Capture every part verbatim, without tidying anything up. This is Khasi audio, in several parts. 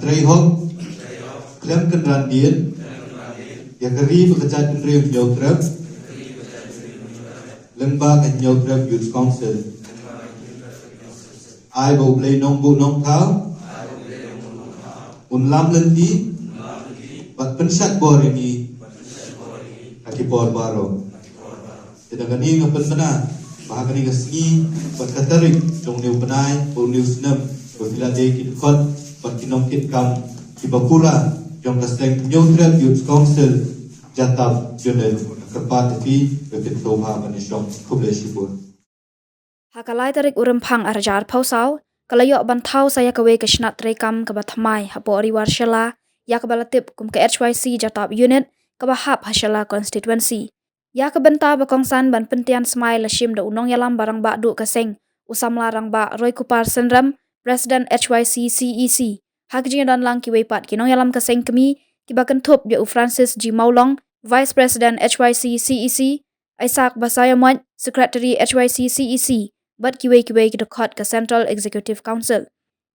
Trei hok, khlem kynran dien ïa ka ri bad ka jaitbynriew Hynñiewtrep lyngba ka Hynñiewtrep Youth Council. Ai ba U Blei Nongbuh Nongthaw un lam lynti bad pynshad bor ïa ngi ha ki por baroh. Te da kane nga pynbna ba ha kane ka sngi bad ka tarik jong une u bnai bad une u snem, ba phi la dei ki dkhot bad ki nongkitkam kiba pura jong ka seng Hynñiewtrep Youth Council Jatap Unit. Kyrpad ïa phi ba phin sngewbha ban ïashong. Khublei shibun. Ha ka lai tarik u Rymphang arhajar arphew saw, ka la ïoh ban thaw sa ïa kawei ka shnat treikam kaba thymmai hapoh Ri War Shella, ïa kaba la tip kum ka H Y C Jatap Unit, kaba hap ha Shella Constituency. Ïa ka bynta ba kongsan ban pyntian smai la shim da u nongïalam ba rangbah duh ka seng, u samla rangbah Roykupar Synrem, President H Y C C E C. Ha ka jingdon lang kiwei pat ki nongïalam ka seng kmie, kiba kynthup ïa u Francis G Mawlong, Vice President H Y C C E C, Isaac Basaiawmoit, Secretary H Y C C E C, bad kiwei kiwei ki dkhot ka Central Executive Council.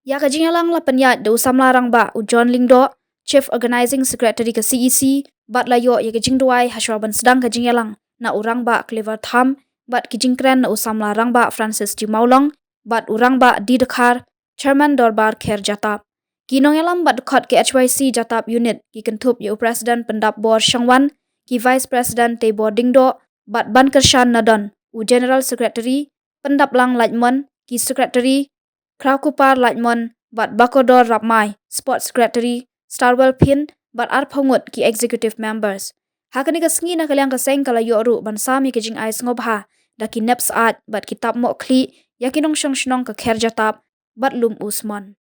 Ïa ka jingïalang la pynïaid da u samla rangbah u John Lyngdoh, Chief Organising Secretary ka C E C, bad la ïoh ïa ka jingduwai hashwa ban sdang ka jingïalang na u rangbah Clever Tham, bad ki jingkren na u samla rangbah Francis G Mawlong, bad u rangbah D Dkhar, Chairman Dorbar Kher Jatap. Ki nongïalam bad dkhot ka H Y C Jatap Unit ki kynthup ïa u President Pyndapbor Shangwan, ki Vice President Teibor Diengdoh bad Bankyrshan Nadon, u General Secretary Pyndaplang Laitmon, ki Secretary Khrawkupar Laitmon bad Bakordor Rapmai, Sports Secretary Starwell Phin bad arphew ngut ki Executive Members. Ha kane ka sngi na ka liang ka seng ka la ïoh ruh ban sam ïa ka jingai sngewbha da ki nep syaid bad ki tap mohkhlieh ïa ki nongshong shnong ka Kher Jatap bad Lum Usmon.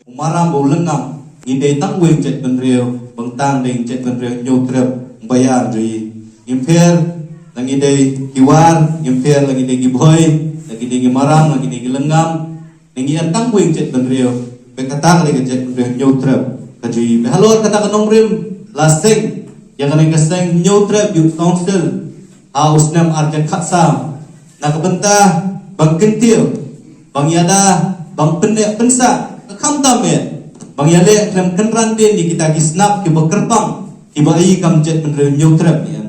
U maram ba u lyngngam, ngi dei tang wei jaitbynriew, bad tang dei jaitbynriew Hynñiewtrep, ba ïa jong ngi. Ngim pher la ngi dei ki War, ngim pher la ngi dei ki Bhoi, la ngi dei ki maram, la ngi dei ki lyngngam. Ngi ïa tang wei jaitbynriew, bad kata ka dei ka jaitbynriew Hynñiewtrep ka jong ngi. Bad halor kata ka nongrim la seng ïa kane ka seng Hynñiewtrep Youth Council ha u snem arhajar khatsaw, na ka bynta ban kyntiew, ban ïada, ban pynneh pynsah, khamtam eh ban ïaleh khlem kynran dien ïa kita ki snap kiba kyrpang kiba i kam jaitbynriew Hynñiewtrep ïa.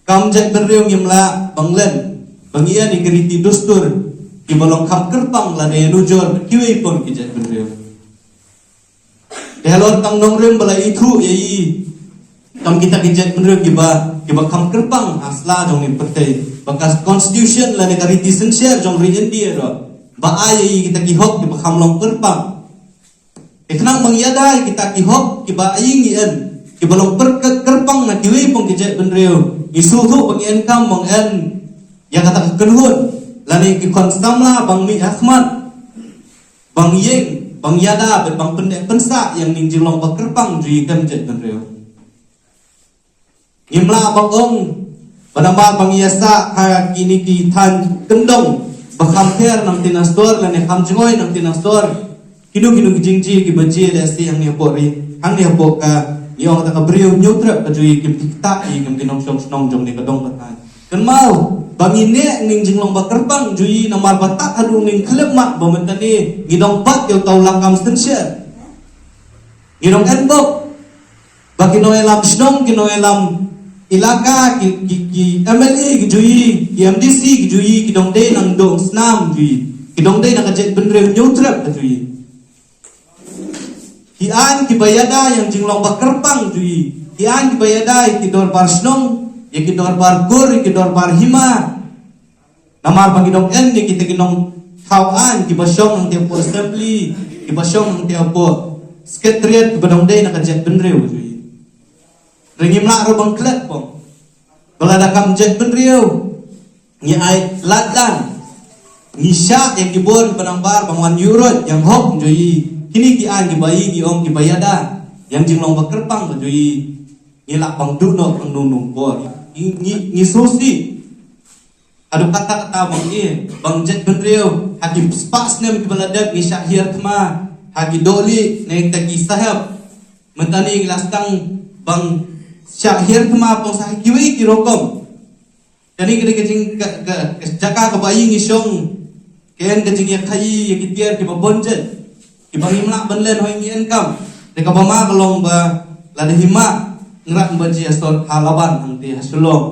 Kam jaitbynriew ngim lah ban len ban ïa ni ki riti dustur kiba long kham kyrpang lane nujor kiwei pun ki jaitbynriew. Te halor tang nongrim ba la ithuh ïa i kam kita ki jaitbynriew kiba, kiba kham kyrpang ha sla jong ni pyrthei, ba ka constitution lane ka riti synshar jong ri India ruh ba ai ïa i kita ki hok kiba kham long kyrpang. Te khnang ban ïada ïa kita ki hok kiba ai ngi en kiba long pyrkhat kyrpang na kiwei pun ki jaitbynriew, ngi sngewthuh ban ïa en kam ban en ïa kata ka kynhun lane ki khun samla ban mih ha khmat ban ïeng, ban ïada bad ban pynneh pynsah ïa ning jinglong ba kyrpang jong i kam jaitbynriew. Ngim lah ban ong ba namar ban ïasah ha kine ki thaiñ kyndong ba kham pher nangta na sor lane kham jngai nangta na sor. Kino kino ki jingjia kiba jia lehse hangne hapoh ri, hangne hapoh ka, ngi ong kata ka briew Hynñiewtrep ka jong i, kim thikta i kam ki nongshong shnong jong ne ka dong ka thaiñ. Kynmaw ba ngi neh ning jinglong ba kyrpang jong i namar ba tad haduh ning khyllipmat ba mynta ne ngi dong pat ïa uta u lakam synshar. Ngi dong en bok ba ki nongïalam shnong, ki nongïalam ilaka, ki, ki, ki M L A ki jong i, ki M D C ki jong i, ki dong dei nang dong snam jong i, ki dong dei na ka jaitbynriew Hynñiewtrep ka jong i. Ki aiñ kiba ïada ïa ki jinglong ba kyrpang jong i, ki aiñ kiba ïada ïa ki dorbar shnong, ïa ki dorbar kur, ïa ki dorbar hima. Namar ba ngi dong en ïa kita ki nongthaw aiñ kiba shong hangta hapoh assembly, kiba shong hangta hapoh secretariat, kiba dong dei na ka jaitbynriew jong i. Hynrei ngim lah ruh ban klet pong ba lada kam jaitbynriew ngi ai lad lang, ngi shah ïa ki bor kiba nang bar ban wan ïuh ïa ki hok jong i. Kine ki aiñ kiba i, ngi ong kiba ïada ïa ki jinglong ba kyrpang jong i, ngi lah ban duh noh hangno hangno por. Ngi, ngi, ngi sngewsih haduh katta katta ban ïa, ban jaitbynriew ha ki spah snem kiba la dep ngi shah hiar thma ha ki dohlieh ne kita ki sahep. Mynta ne ngi la sdang ban shah hiar thma pong sa ha kiwei ki rukom. Kane ka dei ka jing, ka, ka, ka jaka kaba i ngi shong Ka en ka jingïakhaii ïa ki tiar kiba bun jait kiba ngim lah ban len hoi ngi en kam. Te kaba ma ka long ba lada hi ma ngrang ba ji asor ha Laban hangte ha Shillong.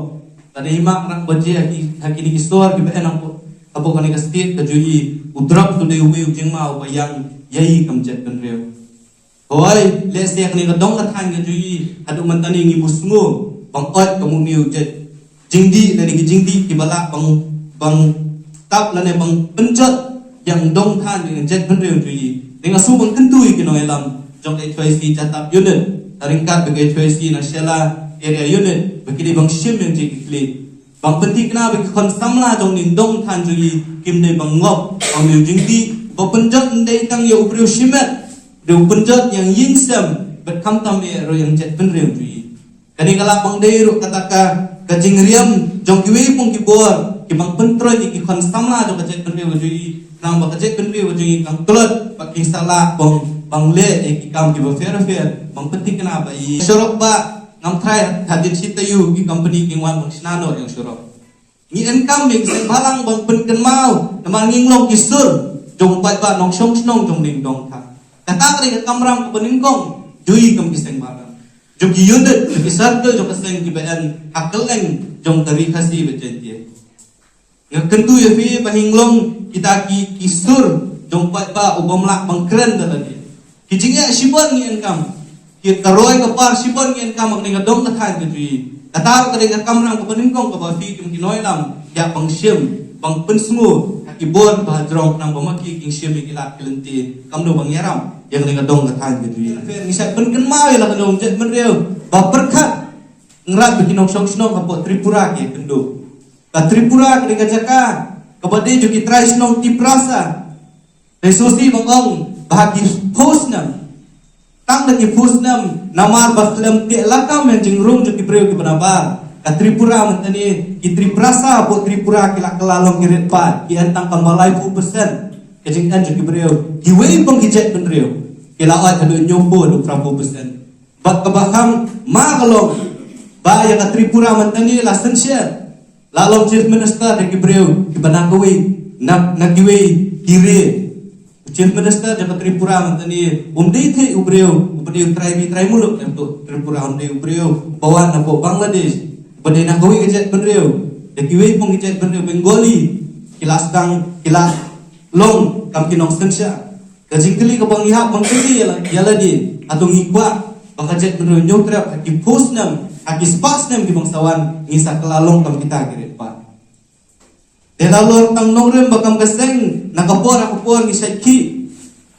Lada hi ma ngrang ba ji ha ki, ha kine ki sor kiba en hapoh, hapoh kane ka state ka ju i u drug u dei uwei u jingma uba ïang ïa i kam jaitbynriew. Hoi, lehse kane ka dong ka thaiñ ka ju i haduh mynta ngi bu sngew ban ot ka mut ngi u jait jingdih lane ki jingdih kiba lah ban, ban tap lane ban pynjot ïa ka dong thaiñ ïa ka jaitbynriew ju i. Te nga shu ban kyntu ïa ki nongïalam jong ka H Y C Jatap unit, ryngkat bad ka H Y C na Shella area unit, ba ki dei ban shim ïa ki khlieh. Ban pynthikna ba ki khun samla jong ngi dong thaiñ ju i kim dei ban ngop ban mih u jingdih, ba pynjot ym dei tang ïa u briew shimet, dei u pynjot ïa ka ïing sem bad khamtam eh ruh ïa ka jaitbynriew ju i. Kane ka lah ban dei ruh kata ka, ka jingriam jong kiwei pong ki bor kiban pyntroi ïa ki khun samla jong ka jaitbynriew ju i, namar ba ka jaitbynriew ju i kan tlot ba kin sa lah ban, ban leh ïa ki kam kiba pher pher ban pynthikna ba i. Sha ruh ba ngam tharai hadien shi taïew ki company kin wan ban shna noh ïa sha ruh. Ngi en kam ïa ki seng bhalang ban pynkynmaw namar ngi long ki sur jong u paidbah nongshong shnong jong ngi dong thaiñ. Kata ka dei ka kamram kaba nyngkong ju i kam ki seng bhalang, jong ki unit, jong ki circle, jong ka seng kiba en ha kylleng jong ka Ri Khasi bad Jaiñtia. Nga kyntu ïa phi ba ngi long kita ki, ki sur jong u paidbah u bym lah ban kren da lade. Ki jingeh shibun ngi en kam. Ki ka roi ka par shibun ngi en kam ha kane ka dong ka thaiñ ka ju i. Kata ruh ka dei ka kamram kaba nyngkong kaba phi kum ki nongïalam ïa ban shim, ban pynsngew ha ki bor ba ha jrong namar ba ma ki kin shim ïa ki lad ki lynti kumno ban ïarap ïa kane ka dong ka thaiñ ka ju i. Ngi sa pynkynmaw ïa la ka dong jaitbynriew ba pyrkhat ngi rap ba ki nongshong shnong hapoh Tripura ki kynduh. Ka Tripura ka dei ka jaka kaba dei jong ki trai shnong Tiprasa. Te sngewsih ban ong ba ha ki phew snem, tang da ki phew snem, namar ba khlem teh lakam ïa ka jingrung jong ki briew kiba nabar, ka Tripura mynta ngi, ki Tiprasa hapoh Tripura ki la kylla long ki rit paid, ki en tang kumba laiphew percent ka jingeh jong ki briew. Kiwei pong ki jaitbynriew ki la ot haduh hynñiewphew haduh phraphew percent. Bad kaba kham ma ka long ba ïa ka Tripura mynta ngi la synshar, la long Chief Minister da ki briew kiba na kawei, na, na kiwei ki ri. Chief Minister jong ka Tripura mynta ngi um dei thei u briew uba dei u trai ri trai muluk, em, to Tripura, um dei u briew uba wan napoh Bangladesh, uba dei na kawei ka jaitbynriew, da kiwei pong ki jaitbynriew Bengali, ki la sdang, ki la long kam ki nongsynshar. Ka jingkylli kaba ngi hap ban kylli ïa la, ïa lade, hato ngi kwah ba ka jaitbynriew Hynñiewtrep ha ki phew snem, ha ki spah snem kiban sa wan, ngin sa kylla long kam kita ki rit paid? Te nalor tang nongrim ba kam ka seng, na ka por ha ka por ngi shait khih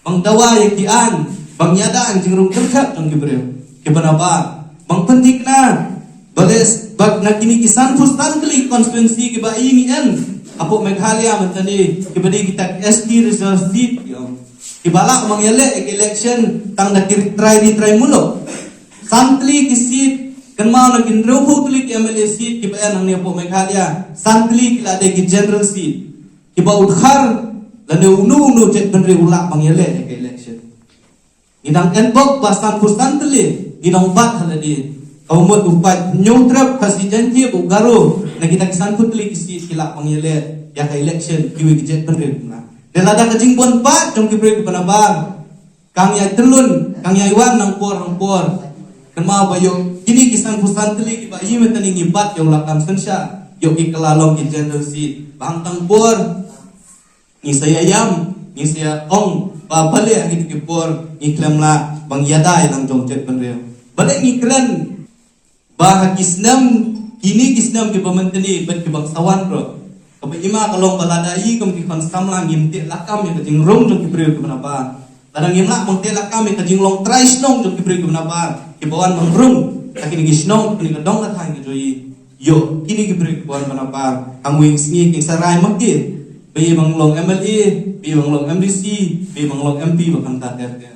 ban dawa ïa ki aiñ ban ïada ïa ka jingrung kyrkhat jong ki briew kiba nabar, ban pynthikna ba leh ba na kine ki sanphew san tylli ki constituency kiba i ngi en hapoh Meghalaya mynta ngi, kiba dei kita ki S T reserve seat, ïa kiba lah ban ïaleh ïa ka election tang da ki trai ri trai muluk. San tylli ki seat, kynmaw na ki hynriewphew tylli ki M L A seat kiba en hangne hapoh Meghalaya, san tylli ki la dei ki general seat, kiba u dkhar lane uno uno jaitbynriew u lah ban ïaleh ïa ka election. Ngi dang en bok ba sanphew san tylli ngi dang bat ha lade. Kaba mut u paid Hynñiewtrep, Khasi, Jaiñtia bad u Garo na kita ki sanphew tylli ki seat ki lah ban ïaleh ïa ka election, kiwei ki jaitbynriew kumno. Te lada ka jingbun paid jong ki briew kiba nabar ka ngi ïai tylli, ka ngi ïai wan nangpor nangpor, kynmaw ba ïoh kine ki sanphew san tylli kiba i mynta ngi, ngi bat ïa u lakam synshar, ïoh ki kylla long ki general seat. Ba hangtang por ngi sa ïa ïam, ngi sa ïa ong ba balei ha kine ki por ngi khlem lah ban ïada ïa la ka jingjot jaitbynriew. Balei ngi kren ba ha ki snem, kine ki snem kiba mynta ngi bad kiban sa wan ruh, kaba i ma ka long ba lada i kum ki khun samla ngim teh lakam ïa ka jingrung jong ki briew kiba nabar, lada ngim lah ban teh lakam ïa ka jinglong trai shnong jong ki briew kiba nabar kiba wan ban rung ha kine ki shnong, kine ka dong ka thaiñ ka jong i, ïoh kine ki briew kiba wan ba nabar hangwei sngi kin sa rai ma ki ba i ban long M L A, ba i ban long M D C, ba i ban long M P bad kumta ter ter.